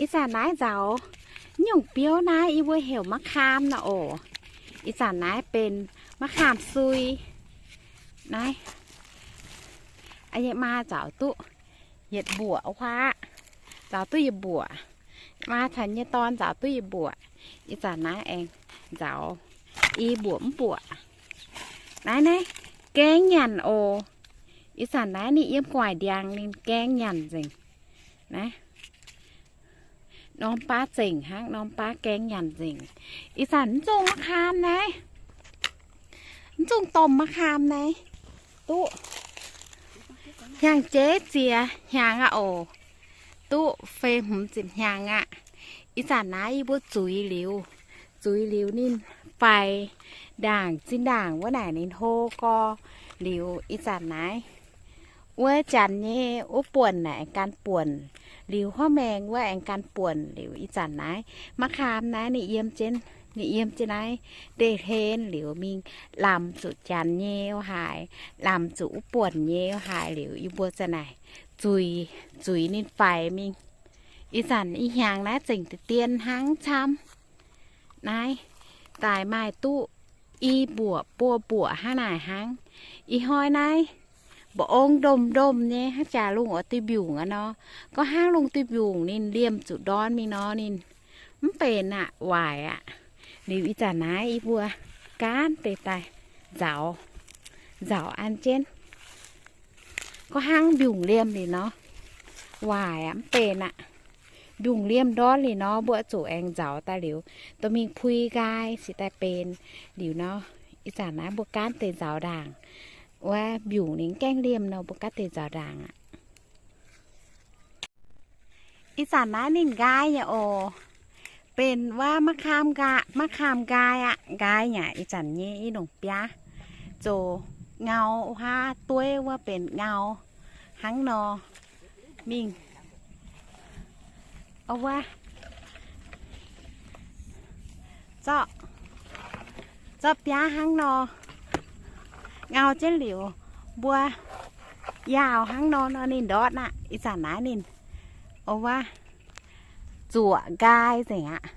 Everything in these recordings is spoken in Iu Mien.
Ih zanc naaiv nzaaux nyungc biouv naaiv yie mbuo heuc มะขาม nor oc. Ih zanc naaiv benx มะขาม sui. Naaiv yie maa nzaaux duqv yietc mbuoqc wuov, nzaaux duqv yietc mbuoqc. Maa caux nyei dorn nzaaux duqv yietc mbuoqc. Ih zanc naaiv aengx nzaaux i mbuoqc mv mbuoqc. Naaiv naaiv gaeng nyanc oc. Ih zanc naaiv ninh yiem gu'nguaaic ndiangx ninh gaeng nyanc nzengc. Naaiv norm baav zengc hnangv, norm baav gaeng nyanc nzengc. Ih zanc mv zungh มะขาม naaiv, mv zungh domh มะขาม naaiv, duqv hnyangx-jeiv ziex hnyangx aqv oc. Duqv feix hmz ziepc hnyangx aqv. Ih zanc naaiv yie mbuo zuiz liuz, zuiz liuz ninh faix ndaangc zinh ndaangc wuov naaic ninh hlo gorx liuz, ih zanc naaiv wuov janx nyei wuov buonc naaic aengx gan buonc, liuz huaav maengx wuov aengx gan buonc liuz, ih zanc naaiv มะขาม naaiv ninh yiem jienv, ninh yiem jienv naaiv ndeic-hlen liuz mingh lamz zuqc janx nyei haaix, lamz zuqc wuov buonc nyei haaix liuz, yie mbuo za'naaic zuiz, zuiz ninh faix mingh. Ih zanc ih hnyangx naaiv zengc deix dien hnangv camv. Naaiv daaih maaih duqv i mbuoqc buo mbuoqc hnangv naaic hnangv. Ih hnoi naaiv mba'ong ndomh ndomh nyei hnangv jaax lungh oix duih mbiungc aqv nor. Gorngv hnangv lungh duih mbiungc ninh liemh zuqc ndorn mingh nor ninh mv benx aqv, waaic aqv. Liuz ih zanc naaiv yie mbuo gaanv deix daaih nzaaux, nzaaux an jienv. Gorngv hnangv mbiungc liemh liuz nor, waaic aqv, mv benx aqv. Mbiungc liemh ndorn liuz nor, mbuo zuqc aengx nzaaux daaih liuz, dorh mingh pui nqaai cingx daaih benx liuz nor. Ih zanc naaiv mbuo gaanv deix nzaaux ndaangc. Wuov mbiungc ninh mv gaengh liemh nor, mbuo gaanv deix nzaaux ndaangc aqv. Ih zanc naaiv ninh nqaai nyei oc. Benx wuov มะขาม nqaai, มะขาม nqaai aqv. Nqaai yaac ih zanc nyei i longc biaav zoux ngau, huaav dueiv wuov benx ngau hnangv nor. Mingh, wuov, zorqv, zorqv biaav hnangv nor, ngau jienv liuz, mbuo yaauh hnangv nor nor ninh ndortv aqv. Ih zanc naaiv ninh, wuov, zuoqc nqaai nzengc aqv.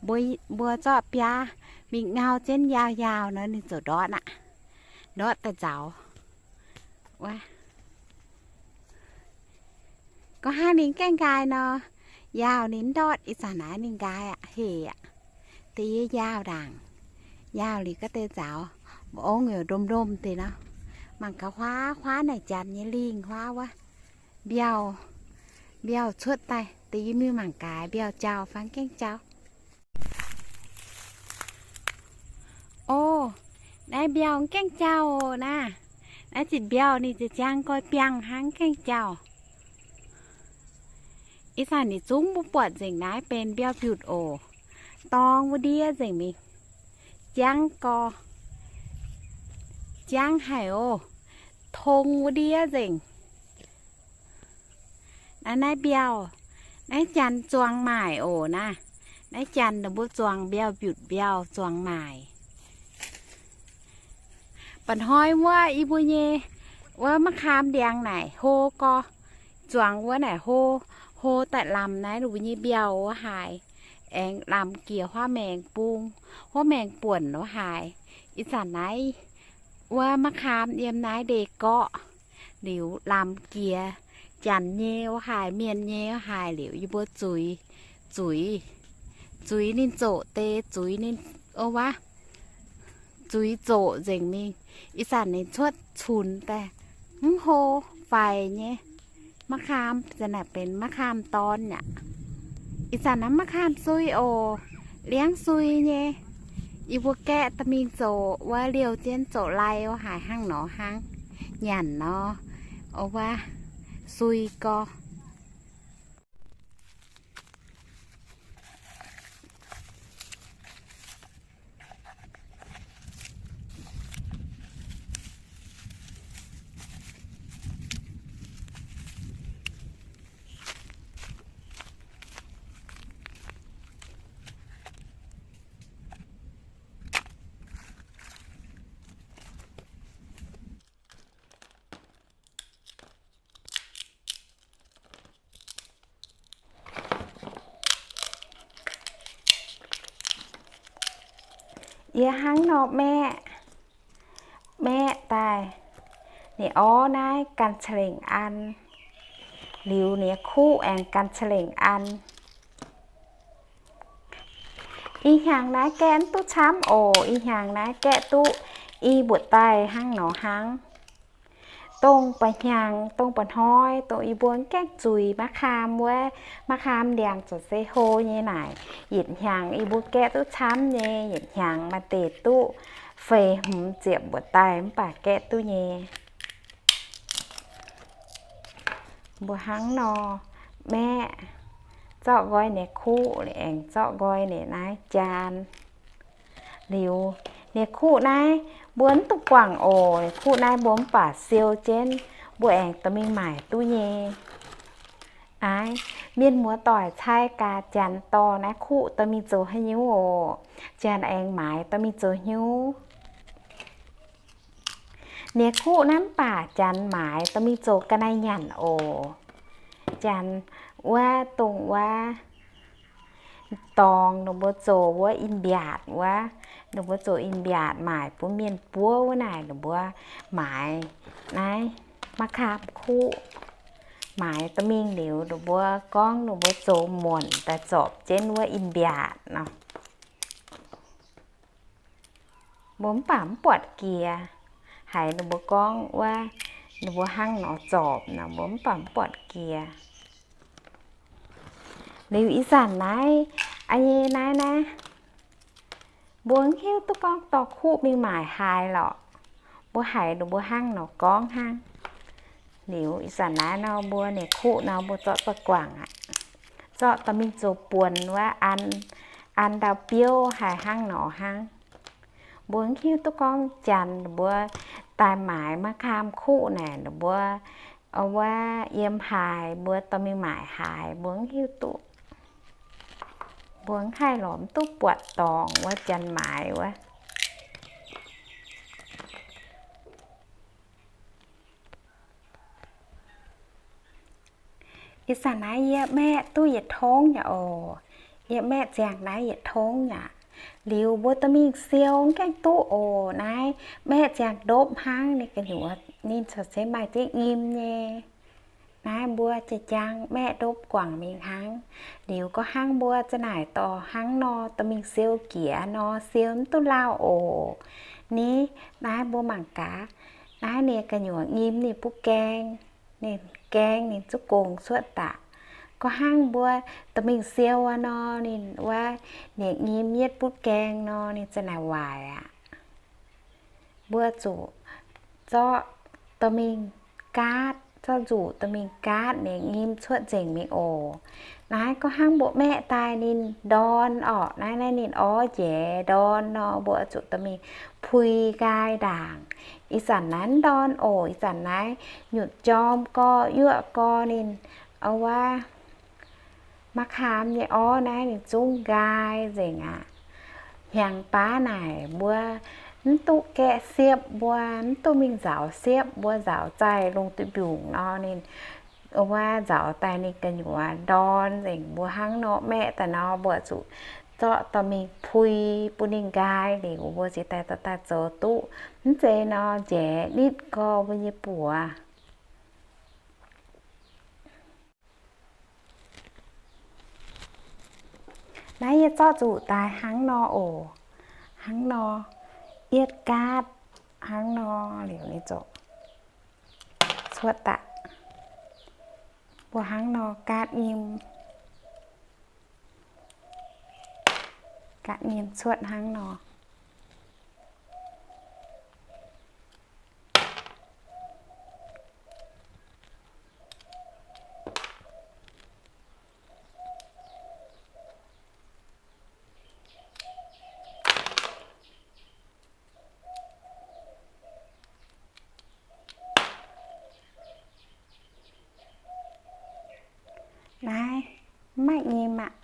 Mbuo, mbuo zorqv biaav mingh ngau jienv yaauh yaauh nor ninh ziouc ndortv aqv. Ndortv daaih nzaaux. Wuov, gorngv hnangv ninh gaengh nqaai nor, yaauh ninh ndortv. Ih zanc naaiv ninh nqaai aqv, heh aqv. Da'yietv yaauh ndaangc, yaauh liuz ga'deix nzaaux, mba'ong yaac ndomh ndomh deix nor. Mangc gaax huaav, huaav naaic janx nyei lingh huaav wuov, mbiauh, mbiauh cuotv daaih. Da'yietv mingh mangc gaax mbiauh jauh fai mv gaengh jauh. O, naaiv mbiauh mv gaengh jauh naaiv. Naaiv zinh mbiauh ninh ziouc ziangh nqoi biangh hnangv, mv gaengh jauh. Ih zanc ninh zungv mbuo buatc nzengc naaiv benx mbiauh mbiutc oc. Dorng wuov ndiev nzengc mingh. Jangv gorx, jangv haic oc. Tong wuov ndiev nzengc. Naaiv, naaiv mbiauh, naaiv janx zuangx maaic oc naaiv. Naaiv janx ninh mbuo zuangx mbiauh mbiutc mbiauh zuangx maaic. Mba'hnoi wuov yie mbuo nyei wuov มะขาม ndiangx naaic hlo gorx. Zuangx wuov naaic hlo, hlo daaih lamz naaiv ninh mbuo nyei mbiauh wuov haaix, aengx lamz jiex huaav maengx bung, huaav maengx buonc wuov haaix. Ih zanc naaiv wuov มะขาม yiem naaiv ndeic-gorqv liuz lamz jiex janx nyei wuov haaix, mienh nyei wuov haaix liuz yie mbuo zuiz, zuiz, zuiz ninh zoqc deix, zuiz ninh, o, wuov, zuiz zoqc nzengc mingh. Ih zanc ninh cuotv cunx daaih, mv hlo, faix nyei. มะขาม za'naaic benx มะขาม dorn aqv. Ih zanc naaiv มะขาม sui oc, liangv sui nyei. Yie mbuo gaeqv daaih mingh zoux wuov liouh jienv zoux lai wuov haaix hnangv nor hnangv, nyanc nor, o, wuov, sui gorx. Yie hnangv nor maeqv, maeqv daaih, ninh orv naaiv gan ca'lengc an, liuz ninh kuv aengx gan ca'lengc an. Ih hnyangx naaiv gaeqv mv duqv camv oc. Ih hnyangx naaiv gaeqv duqv i mbuoqc daaih hnangv nor hnangv. Dongh ba'hnyangx, dongh ba'hnoi, dongh yie mbuo mv gaengh zuiz maiv kaam wuov, maiv kaam ndiangx zoux se hlo nyei naaic, yietc hnyangx yie mbuo gaeqv duqv camv nyei, yietc hnyangx maaih deix duqv feix hmz ziepc mbuoqc daaih mv baac gaeqv duqv nyei. Mbuo hnangv nor maeqv, zorqv nqoi ninh kuv, aengx zorqv nqoi ninh naaiv jaan. Liuz, ninh kuv naaiv mbuo mv duqv guangc oc. Ninh kuv naaiv mbuo mv baac siou jienv, mbuo aengx dorh mingh maaic duqv nyei. Naaiv mienh muoz-doic cai gaax Janx dorh naaiv kuv dorh mingh zoux haaix nyungc oc. Janx aengx maaiz dorh mingh zoux haaix nyungc. Ninh kuv naaiv mv baac Janx maaiz dorh mingh zoux ga'naaiv nyanc oc. Janx wuov dongh wuov dorngx ninh mbuo zoux wuov in-mbiaatc wuov, ninh mbuo zoux in-mbiaatc maaic bun mienh buov wuov naaic, ninh mbuo maaiz naaiv ma'kaam kuv, maaiz dorh mingh liuz ninh mbuo gorngv ninh mbuo zoux muonc daaih zorpc jienv wuov in-mbiaatc nor. Mbuo mv baac mv buatc jiex. Haiz ninh mbuo gorngv wuov, ninh mbuo hnangv nor zorpc nor, mbuo mv baac mv buatc jiex. Liuz ih zanc naaiv, a'nyei naaiv naaiv, mbuo mv hiuv duqv gorngv dorh kuv mingh maaic haaix lorqc. Mbuo haiz ninh mbuo hnangv nor gorngv hnangv. Liuz ih zanc naaiv nor mbuo ninh kuv nor mbuo zorqv daaih guangc aqv. Zorqv dorh mingh zoux buonc wuov an, an ndau-biouv haaix hnangv nor hnangv. Mbuo mv hiuv duqv gorngv Janx ninh mbuo daaih maaiz ma'kaam kuv naaic, ninh mbuo wuov yiem haaix, mbuo dorh mingh maaic haaix, mbuo mv hiuv duqv. Mbuo mv haih lorz mv duqv buatc dorngx wuov Janx maaiz wuov. Ih zanc naaiv yie maeqv duqv yietc tongv yaac oc. Yie maeqv ziangh naaiv yietc tongv yaac. Liuz mbuo dorh mingh siou mv gaengh duqv oc. Naaiv maeqv ziangh ndopv hnangv, ninh gu'nyuoz ninh corc se maaih zieqv nyim nyei. Naaiv mbuo jaa-jang maeqv ndopv guangc mingh hnangv. Liuz gorngv hnangv mbuo za'naaic dorh hnangv nor dorh mingh siou jiex nor, siou mv duqv lauh oc. Ni, naaiv mbuo mangc gaax. Naaiv ninh gu'nyuoz nyim ninh butv gaeng, ninh gaeng ninh zuqc gong cuotv daaih. Gorngv hnangv mbuo dorh mingh siou nor, ninh wuov, ninh nyim yietv butv gaeng nor, ninh za'naaic waaic aqv. Mbuo zuqc zorqv dorh mingh gaatv, zorqv nzuqc dorh mingh gaatv ninh nyim cuotv nzengc mingh oc. Naaiv gorngv hnangv mbuo maeqv daaih ninh ndorn orqc. Naaiv, naaiv ninh orv njaix ndorn nor, mbuo zuqc dorh mingh pui nqaai ndaangc. Ih zanc naaiv ndorn oc. Ih zanc naaiv nyutc jorm gorx, yuoqv gorx ninh, wuov, ma'kaam nyei orv naaiv ninh zungv nqaai nzengc aqv. Hnyangx baav naaic mbuo mv duqv gaeqv siepv, mbuo mv duqv mingh nzaaux siepv, mbuo nzaaux zaih lungh duih mbiungc nor, ninh wuov nzaaux daaih ninh gu'nyuoz ndorn nzengc. Mbuo hnangv nor maeqv daaih nor, mbuo zuqc zorqv dorh mingh pui bun ninh nqaai liuz, mbuo ziouc daaih dorh daaih zoux duqv. Mv zeiz nor njaix nitv gorx mbuo nyei buoz. Naaiv yie zorqv zuqc daaih hnangv nor oc. Hnangv nor, yietv gaatv hnangv nor liuz ninh ziouc cuotv daaih. Mbuo hnangv nor gaatv nyim, gaatv nyim cuotv hnangv nor. Naaiv maiv nyim aqv.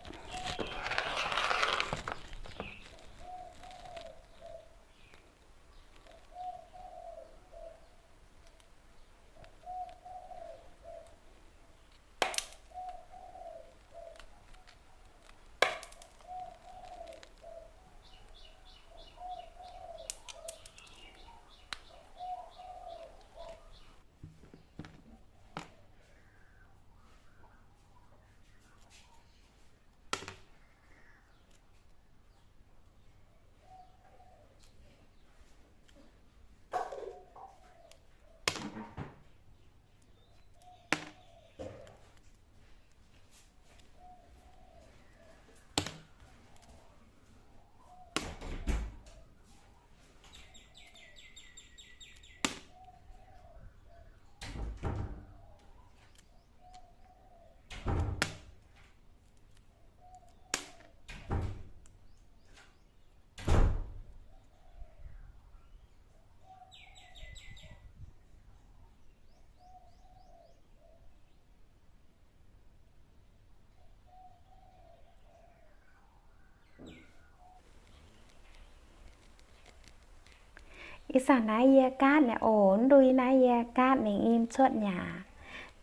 Ih zanc naaiv yie gaatv nyei oc, ndui naaiv yie gaatv ninh nyim cuotv nyei aqv.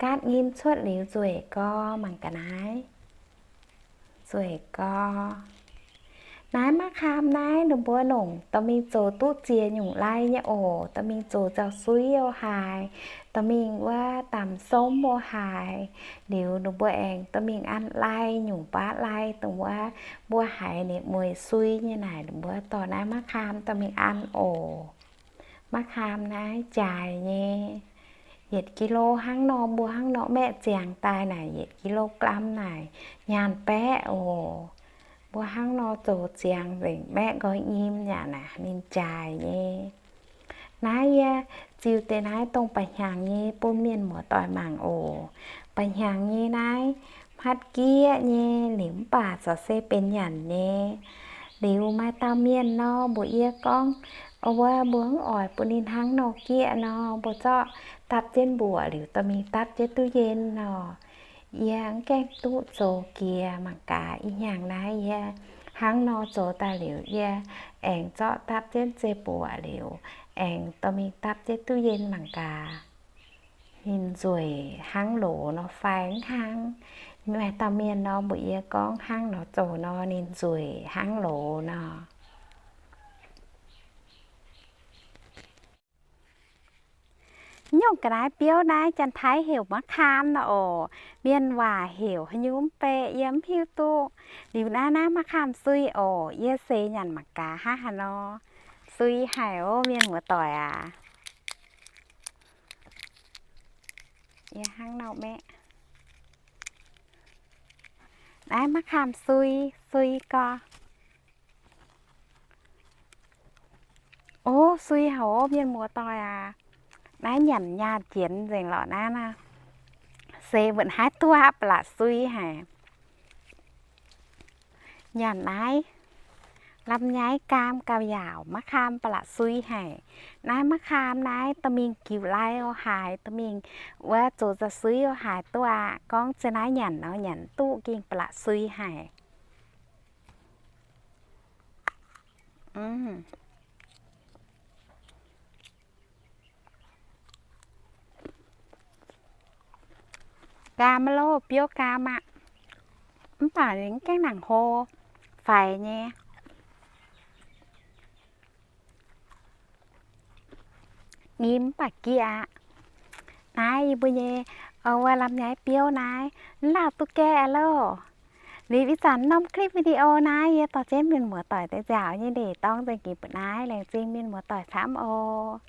Gaatv nyim cuotv liuz nzueic gorx mangc gaax naaiv. Nzueic gorx. Naaiv ma'kaam naaiv ninh mbuo longc dorh mingh zoux duqv ziex nyungc lai nyei oc. Dorh mingh zoux nzauh suiv o haaix, dorh mingh wuov damh somv o haaix, liuz ninh mbuo aengx dorh mingh an lai nyungc baav lai dongh wuov mbuo haiz ninh mueiz sui nyei naaic, ninh mbuo dorh naaiv ma'kaam dorh mingh an oc. Ma'kaam naaiv jaaix nyei. Yietc kilo hnangv nor, mbuo hnangv nor maeqv ziangx daaih naaic yietc kilo gram naaic nyaanh baeqv oc. Mbuo hnangv nor zoux ziangx nzengc maeqv nqoi nyim yaac naaic ninh jaaix nyei. Naaiv yie ziux deix naaiv dongh ba'hnyangx nyei bun mienh muoz-doic mangc oc. Ba'hnyangx nyei naaiv hmatv gieqv nyei liuz mv baac corc se benx nyanc nyei. Liuz maaih dauh mienh nor mbuox yie gorngv, wuov mbuo mv oix bun ninh hnangv nor gieqv nor, mbuo zorqv dapv jienv mbuoqc liuz dorh mingh dapv jienv duqv yien nor. Yie mv gaengh duqv zoux jiex mangc gaax. Ih hnyangx naaiv yie hnangv nor zoux daaih liuz, yie aengx zorqv dapv jienv zei mbuoqc liuz, aengx dorh mingh dapv jienv duqv yien mangc gaax. Ninh nzueic hnangv loz nor fai mv hnangv? Maaih dauh mienh nor mbuox yie gorngv hnangv nor zoux nor ninh nzueic hnangv loz nor. Nyungc ga'naaiv biouv naaiv Janx-Taiv heuc ma'kaam nor oc. Mienh waac heuc haaix nyungc mv bei, yie mv hiuv duqv. Liuz naaiv, naaiv ma'kaam sui oc. Yie seix nyanc mangc gaax hnangv haaix nor. Sui haic ov, mienh muoz-doic aac. Yie hnangv nor maeqv. Naaiv ma'kaam sui, sui gorx. Ov, sui haic ov, mienh muoz-doic aac. Naaiv nyanc nyaah jienx nzengc lorqc naaiv nor. Se mbuo haih duqv ba'laqc sui haic. Nyanc naaiv ลำไย gaam gauh yaauc, มะขาม ba'laqc sui haic. Naaiv มะขาม naaiv dorh mingh giux lai o haaix, dorh mingh wuov zoux nzauh suiv o haaix duqv aqv. Gorngv se naaiv nyanc nor nyanc duqv, gengh ba'laqc sui haic. Gaam aqv loh, biouv gaam aqv. Mv baac ninh mv gaengh nangc hlo, faix nyei. Nyim mv baac gieqv aqv. Naaiv yie mbuo nyei wuov ลำไย biouv naaiv, mv lauh duqv gaeqv aqv loh. Liuz ih zanc norm คลิปวิดีโอ naaiv yie dorh jienv mienh muoz-doic deix nziaauc nyei ndeic dorng nzengc gingx mbuoqc naaiv. Laengz zingh mienh muoz-doic camv oc.